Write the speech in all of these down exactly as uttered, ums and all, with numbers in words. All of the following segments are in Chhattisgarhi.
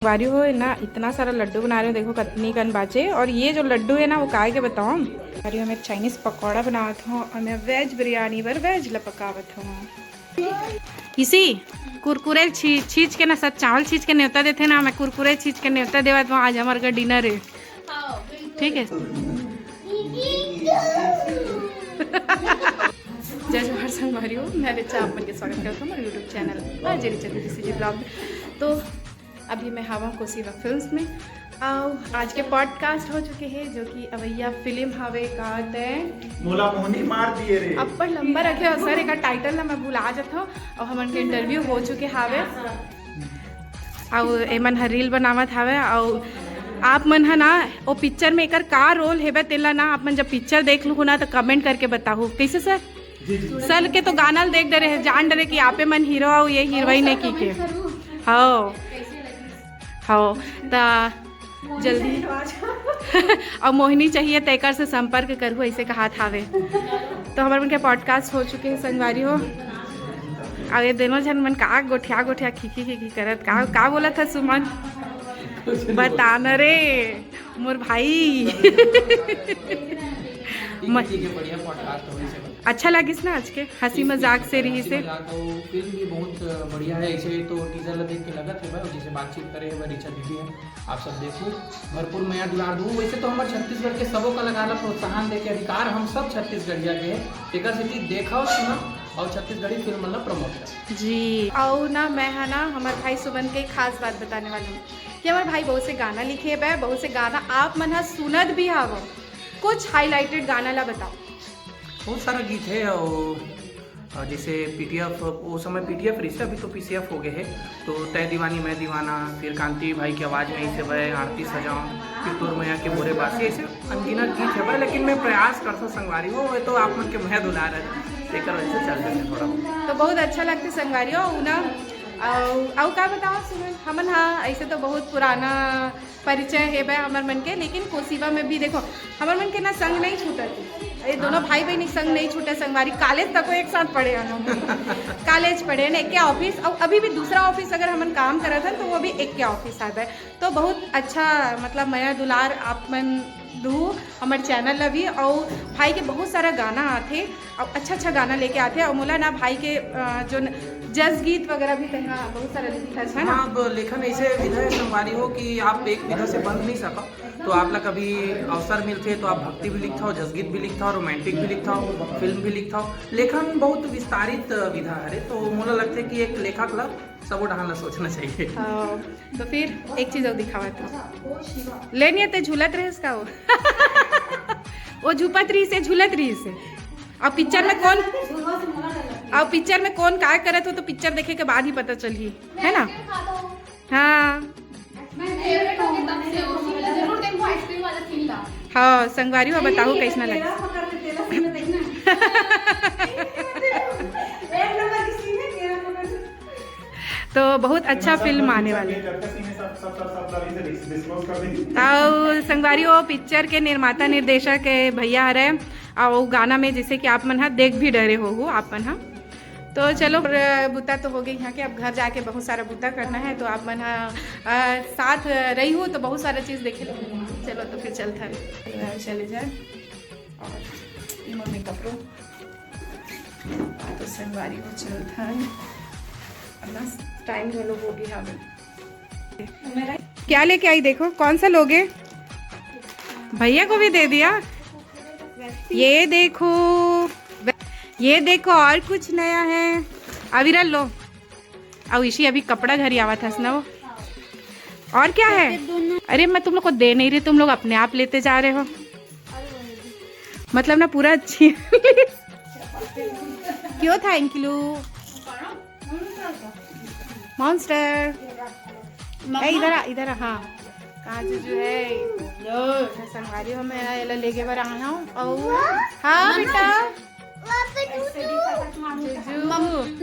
संगवारी हो ना, इतना सारा लड्डू बना रहे हो, देखो कतनी कन बाचे। और ये जो लड्डू है ना, वो काय के बताओ, संगवारी हो, मैं चाइनीज पकौड़ा बनावत हूँ और मैं वेज बिरयानी बर वेज ला पकावत हूँ। इसी कुरकुरे छी-, छींच के ना, सच चावल छींच के नेवता देथे ना, मैं कुरकुरे छींच के नेवता देवत हूँ। आज हमारे घर डिनर है, ठीक है। जय जोहार संगवारी हो, मैं रिचा आप मन के स्वागत करत हूँ हमारे YouTube channel बाजेरी Chandra ji blog में। तो अभी मैं हवा कोसीवा फिल्म्स में, अउ आज के पॉडकास्ट हो चुके हैं, जो कि अवैया फिल्म हवे का तय मोला मोहनी मार दिए रे। अब्बड़ लंबा रखे हो सर, एकर टाइटल ला मैं भुला जात हूँ। अउ हमन के इंटरव्यू हो चुके हावे, अउ एमन ह रील बनावत हावे। अउ आप मन ह ना, ओ पिक्चर में एकर का रोल हेबे, तेला ना आप मन जब पिक्चर देख लू ना, तो कमेंट करके बताहू। कैसे सर? जी, जी। सर के तो गाना ल देख डरे है, जान डरे कि आपे मन हीरो अउ ये हीरोइन है की के। हाँ, हाँ, त जल्दी। अउ मोहिनी चाहिए त एकर से संपर्क करहू, ऐसे कहात हावे। तो हमर मन के पॉडकास्ट हो चुके हैं संगवारी हो। अब ये दोनों झन मन का गोठिया गोठिया खिखी खिखी करत का, का बोलत ह सुमन? बता न रे मोर भाई। ठीक है, म- ठीक है, बढ़िया पॉडकास्ट हो इसे। अच्छा लगिस ना आज के हंसी मजाक से रही से। मजाक हो, फिल्म भी बहुत बढ़िया है। ऐसे तो टीजर ला देख के लगत है भाई, जैसे बातचीत करे है भाई, रिचा दीदी है, आप सब देखो, भरपूर मया दुलार दू। वैसे तो हमारे छत्तीसगढ़ के सबो कलाकार ला प्रोत्साहन दे के अधिकार हम सब छत्तीसगढ़िया के है, एकर सेती देखो, सुनो और छत्तीसगढ़ी फिल्म ला प्रमोट करो। जी, अउ ना मैं है ना हमारे भाई सुमन के खास बात बताने वाली हूँ कि हमारे भाई बहुत से गाना लिखे बे, बहुत से गाना आप मन ह सुनत भी हावो, कुछ हाईलाइटेड गाना ला बताओ। बहुत सारा गीत है और, और जैसे पीटीएफ, वो समय पीटीएफ रही से, अभी तो पीसीएफ हो गए है, तो तय दीवानी मैं दीवाना, फिर कांति भाई की आवाज़ में इसे भाई आरती सजाऊं, फिर तोर मया के बोरे बासी, ऐसे अनगिनत गीत है भाई। लेकिन मैं प्रयास करता संगवारी हो, वो तो आप मन के मया दुलार है, तेकर वजह से चल जाते थोड़ा। तो बहुत अच्छा लगते संगवारी हो ना। अउ अउ का बताओ सुमन, हमन हाँ ऐसे तो बहुत पुराना परिचय हे बे हमर मन के, लेकिन कोसीवा में भी देखो हमर मन के ना संग नहीं छूटत। ये दोनों भाई बहन के संग नहीं छूटे संगवारी, कॉलेज तक वो एक साथ पढ़े हैं हम। कॉलेज पढ़े ना एक के ऑफिस, और अभी भी दूसरा ऑफिस अगर हमन काम करत हन तो वो भी एक के ऑफिस आबे। तो बहुत अच्छा मतलब मया दुलार आप मन दू हमर चैनल ला भी, और भाई के बहुत सारा गाना आथे और अच्छा अच्छा गाना लेके आथे। और मोला ना भाई के अ, जो न- जस गीत वगैरह भी तैं बहुत सारा लिखत है ना। हाँ, अब लेखन ऐसे विधा है संगवारी हो कि आप एक विधा से बंध नहीं सको, तो आप ला कभी अवसर मिलथे तो आप भक्ति भी लिखथव, जसगीत भी लिखथव, रोमांटिक भी लिखथव, फिल्म भी लिखथव। लेखन बहुत विस्तारित विधा हरे, तो मोला लगथे कि एक लेखक ला सबो डहान ला सोचना चाहिए। हाँ, तो फिर एक चीज और दिखावा तो। ले नहीं ते झूलत रहे इसका वो। वो झुपत रही से, झूलत रही से। अब पिक्चर में कौन, अब पिक्चर में कौन काय करत हो तो पिक्चर देखे के बाद ही पता चलही, है ना? हाँ। हाँ, संगवारी हो बताओ कैसना लगे। तो बहुत अच्छा फिल्म आने वाले। अउ संगवारी हो पिक्चर के निर्माता निर्देशक है भैया हरे, अउ गाना में जैसे कि आप मन ह देख भी डरे हो, हो आप मन ह। तो चलो, बुता तो हो गई यहाँ के, अब घर जाके बहुत सारा बुता करना है, तो आप मन ह, अ, साथ रही हो तो बहुत सारा चीज देखे ला मिलही। चलो तो फिर चलथन, चले जाए। और ये मोर मेकअप रूम, तो संगवारी हो चलथन, अब ना टाइम घलो हो गई हवे। क्या लेके आई? देखो कौन सा लोगे, भैया को भी दे दिया। ये देखो, ये देखो, और कुछ नया है। अविरल लो। अउ इसी अभी कपड़ा घर ही आवा था ना वो। और क्या है? अरे मैं तुम लोग को दे नहीं रही, तुम लोग अपने आप लेते जा रहे हो। मतलब ना पूरा अच्छी। क्यों थैंक यू मॉन्स्टर? ए, इधर आ, इधर आ, हाँ। कहाँ जुजू है? संगवारी हो, मैं एला लेके बर आया हूँ। और हाँ बेटा। जुजू।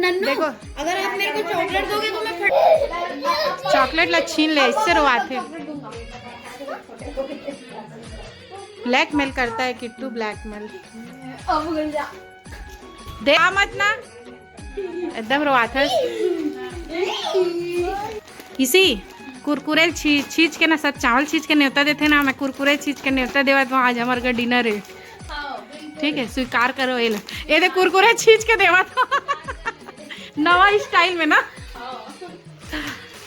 नन्नू, देखो। अगर आप मेरे को चॉकलेट दोगे तो मैं फट- चॉकलेट ला छीन ले, इससे रोवाथे। ब्लैकमेल करता है किट्टू, ब्लैकमेल। अब गंजा। दे आ मत ना, एकदम रोवाथस। इसी कुरकुरे छींच छींच के ना, सच चावल छींच के नेवता देथे ना, मैं कुरकुरे छींच के नेवता देवत हूँ। आज हमारे घर डिनर है। ठीक है, स्वीकार करो। ये ले, ये दे कुरकुरे छींच के देवत हूँ। नवा स्टाइल में ना।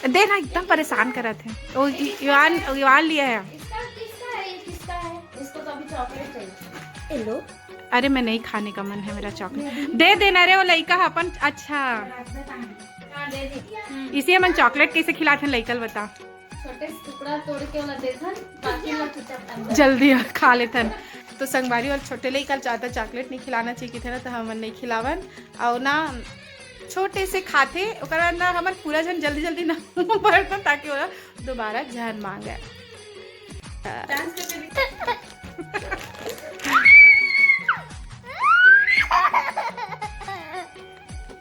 दे ना, एकदम परेशान करत है। वो इवान, इवान लिया है। इसका किसका है, ये किसका है? इसको तो अभी चॉकलेट चाहिए। ये लो। अरे, मैं नहीं, खाने का मन है मेरा चॉकलेट। दे देना रे, वो लइका है अपन। अच्छा, हाँ, दे दी। इसे हमन चॉकलेट कैसे खिलाते हैं लइका ल, बता। छोटे से टुकड़ा तोड़ के ओला देथन, बाकी ला चुपचाप अंदर। जल्दी आ, खा लेथन। तो संगवारी, और छोटे लइका ल ज्यादा चॉकलेट नहीं खिलाना चाहिए थे ना, तो हमन नहीं खिलावन। और ना छोटे से खाथे, ओकर बाद ना हमन पूरा झन जल्दी जल्दी ना भरथन, ताकि ओला दोबारा झन मांगे। डांस करके दिखा।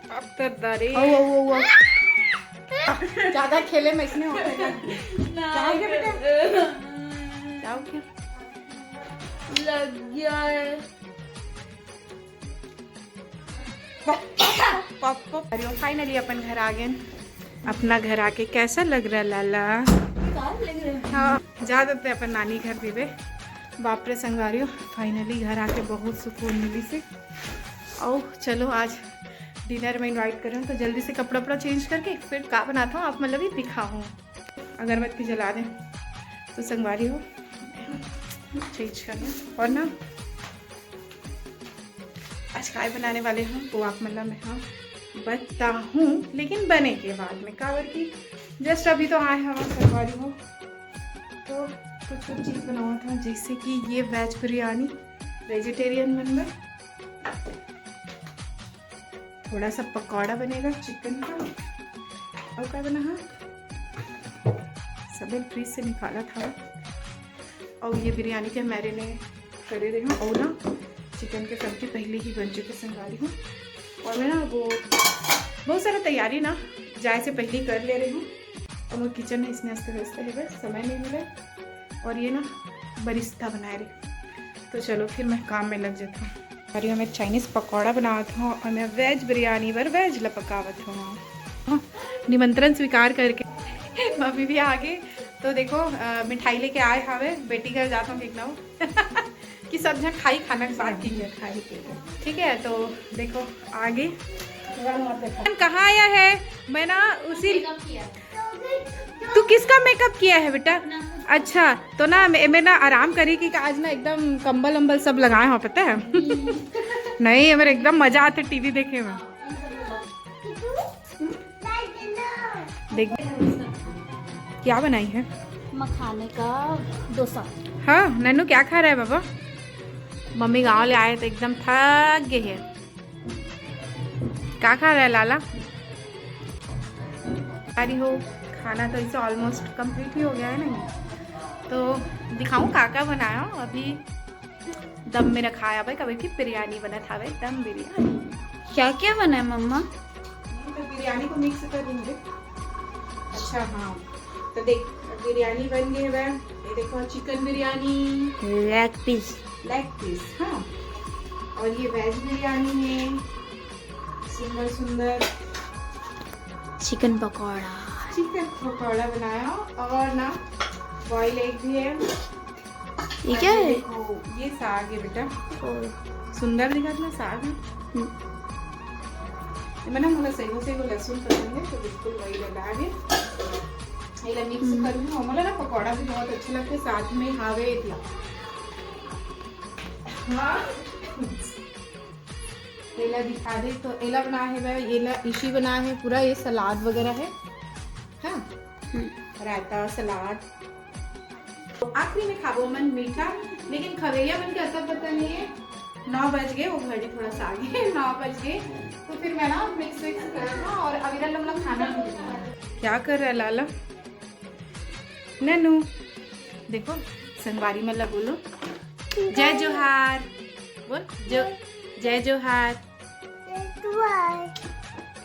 अब तो दरे। ओ, ओ, ओ, ओ। ज्यादा खेले में इसने होता है। ना। क्या हो गया बेटा? क्या हो गया? लग गया है। पापा, अरे, फाइनली अपन घर आ गए। अपना घर आके कैसा लग रहा है, लाला? बेकार लग रहा है। हाँ, जा देते अपन नानी घर भी बे। बाप रे संगवारी हो, फाइनली घर आके बहुत सुकून मिली से। और चलो, आज डिनर में इनवाइट करें, तो जल्दी से कपड़ा वपड़ा चेंज करके फिर का बनाता हूँ, आप मतलब ही दिखाऊँ। अगरबत्ती जला दें तो संगवारी हो, चेंज करना। और ना, आज काय बनाने वाले हैं वो आप मन ला मैं हाँ बताहूँ, लेकिन बने के बाद में, काबर कि जस्ट अभी तो आए हवा संगवारी हो, तो कुछ कुछ चीज़ बनावत हूँ, जैसे कि ये वेज बिरयानी, वेजिटेरियन मन बर, थोड़ा सा पकौड़ा बनेगा चिकन का, और क्या बना है, सबे फ्रिज से निकाला था। और ये बिरयानी के मैरिनेट करे रहे हूँ, और ना चिकन के सब्जी पहले ही बन चुके संगवारी हो। और मैं ना वो बहुत सारा तैयारी ना जाए से पहले ही कर ले रही हूँ। और वो किचन में इसने अस्त व्यस्त है, बस समय नहीं मिले। और ये ना बरिस्ता बनाए रही, तो चलो फिर मैं काम में लग जाता हूँ। और ये मैं चाइनीज पकौड़ा बनावत हूँ और मैं वेज बिरयानी बर वेज ला पकावत हूँ। हाँ, निमंत्रण स्वीकार करके मम्मी भी आ गई। तो देखो, अ, मिठाई लेके आए हवे, बेटी घर जात हूँ, ठीक ना हो? कि सब झन खाई खाना के बाद। ठीक है, खाई पी के। ठीक है, तो देखो, आ गई। हम कहाँ आया है? मैं ना उसी मेकअप किया। तू किसका मेकअप किया है बेटा? अपना खुद। अच्छा, तो ना मैं, मैं ना आराम करी कि आज ना एकदम कंबल उम्बल सब लगाए हो, पता है? नहीं, मेरे एकदम मजा आते टीवी देखे में। देख, क्या बनाई है? मखाने का डोसा। हाँ, नन्नू क्या खा रहा है बाबा? मम्मी गाँव ले आए तो एकदम थक गए है। का खा रहा है लाला? अरे हो, खाना तो इसे ऑलमोस्ट कंप्लीट ही हो गया है ना। तो दिखाऊं का का बनाया हूँ अभी। दम में रखाया भाई, कभी की बिरयानी बना था भाई, दम बिरयानी। क्या क्या बना है मम्मा? तो बिरयानी को मिक्स कर देंगे। अच्छा, हाँ, तो देख, बिरयानी बन गई है। ये देखो, चिकन बिरयानी, लेग पीस। लेग पीस, हाँ। और ये वेज बिरयानी है, सुंदर सुंदर चिकन पकौड़ा। चिकन पकौड़ा बनाया और ना बॉइल एग भी है। ये और क्या ये है? देखो, ये साग है बेटा। ओ। सुंदर दिखत ना साग है। हम्म। ये मैंने मोला सेगो सेगो लहसुन पसंद है, तो बिल्कुल वही लगा है। ये ला मिक्स हम्म। कर लूँ। मोला ना पकौड़ा भी बहुत अच्छा लगता है, साथ में हावे इतना। हाँ। एला दिखा दे, तो एला बना है भाई, ये ला इसी बना है पूरा, ये सलाद वगैरह है। हाँ, हम्म। रायता, सलाद। तो आखिरी में खाबो मन मीठा, लेकिन खवेरिया मन के अता पता नहीं है। नौ बज गए, वो घड़ी थोड़ा सा आगे, नौ बज गए, तो फिर मैं ना मिक्स विक्स कर दूँ और अविरल हम लोग खाना नहीं खाना। क्या कर रहा है लाला? ननू, देखो, संगवारी मन ला बोलो, जय जोहार। बोल, जो, जय जोहार।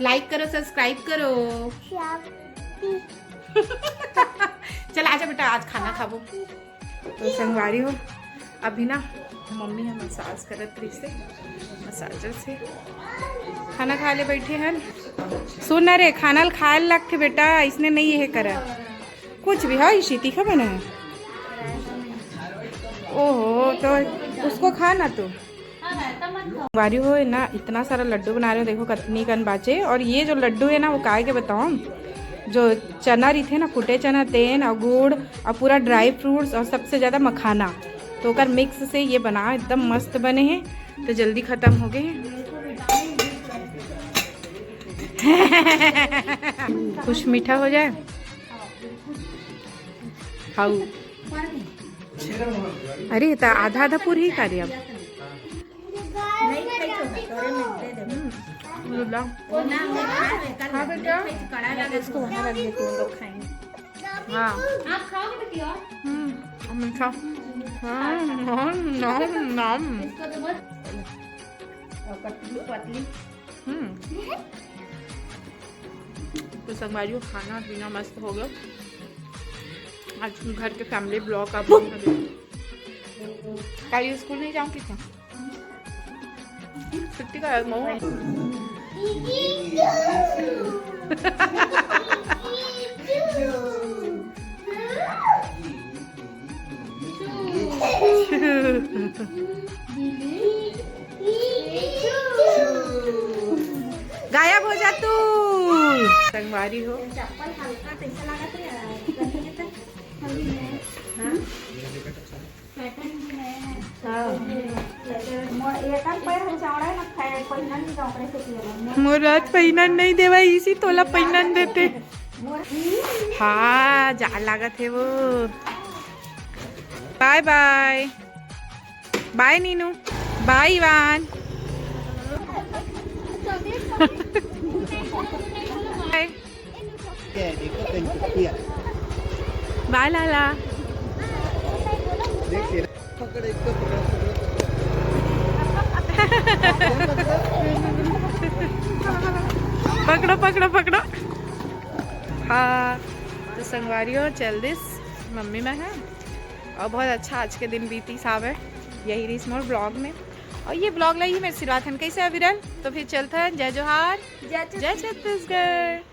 लाइक करो, सब्सक्राइब करो। चल आजा बेटा, आज खाना खाबो। तो संगवारी हो, अभी ना मम्मी ह मसाज करत रहिसे, मसाजर से खाना खाए ले बैठे हन। सुन ना रे, खाना ल खाए ल लगथे बेटा, इसने नहीं ये करा। कुछ भी, हाँ, इसी तीखा बना है। ओहो, तो उसको खा ना तू। बारी हो ना, इतना सारा लड्डू बना रहे हो, देखो कितनी कन बाचे। और ये जो लड्डू है ना, वो काय के बताओ, जो चना रहिथे ना, कुटे चना, तेन और गुड़ और पूरा ड्राई फ्रूट्स और सबसे ज्यादा मखाना, तो ओकर मिक्स से ये बना, एकदम मस्त बने हैं। तो जल्दी खत्म हो गए हैं। कुछ मीठा हो जाए, खाऊ। अरे, त आधा आधा पूरी ही खा रही अब। हाँ, बेटा। इसको वहाँ रख देती हूँ, हम लोग खाएंगे। हाँ। आप खाओगे बेटी? और हम्म, मीठा। हाँ, नॉम, नॉम, नॉम। इसको तो बस। और पतली, पतली। हम्म। तो संगवारी हो, खाना पीना मस्त हो गया। आज घर के फैमिली ब्लॉग आप लोगों ने देखा। कल स्कूल नहीं जाऊँ कितना? छुट्टी का है, मऊ। गायब हो जा तू। संगवारी हो। चप्पल हल्का कैसा लागत है यार? हाँ? हाँ। मो-, एकर पैर ह चौड़ा है ना, खाए, पहिना नहीं जाओ, ओकरे से किया ना। मोर आज पहिनन नहीं देवा, इसी तोला पहिनन देते। मोर हाँ, जा लागत है वो। बाय बाय। बाय नीनू। बाय इवान। बाय। बाय लाला। पकड़ो, पकड़ो, पकड़ो। हाँ, तो संगवारी हो, चल दिस मम्मी मैं है। और बहुत अच्छा आज के दिन बीती सावे, यही रहीस मोर ब्लॉग में। और ये ब्लॉग ला ही मेरे सिरवाथन कैसे अविरल। तो फिर चलता है, जय जोहार, जय जय छत्तीसगढ़।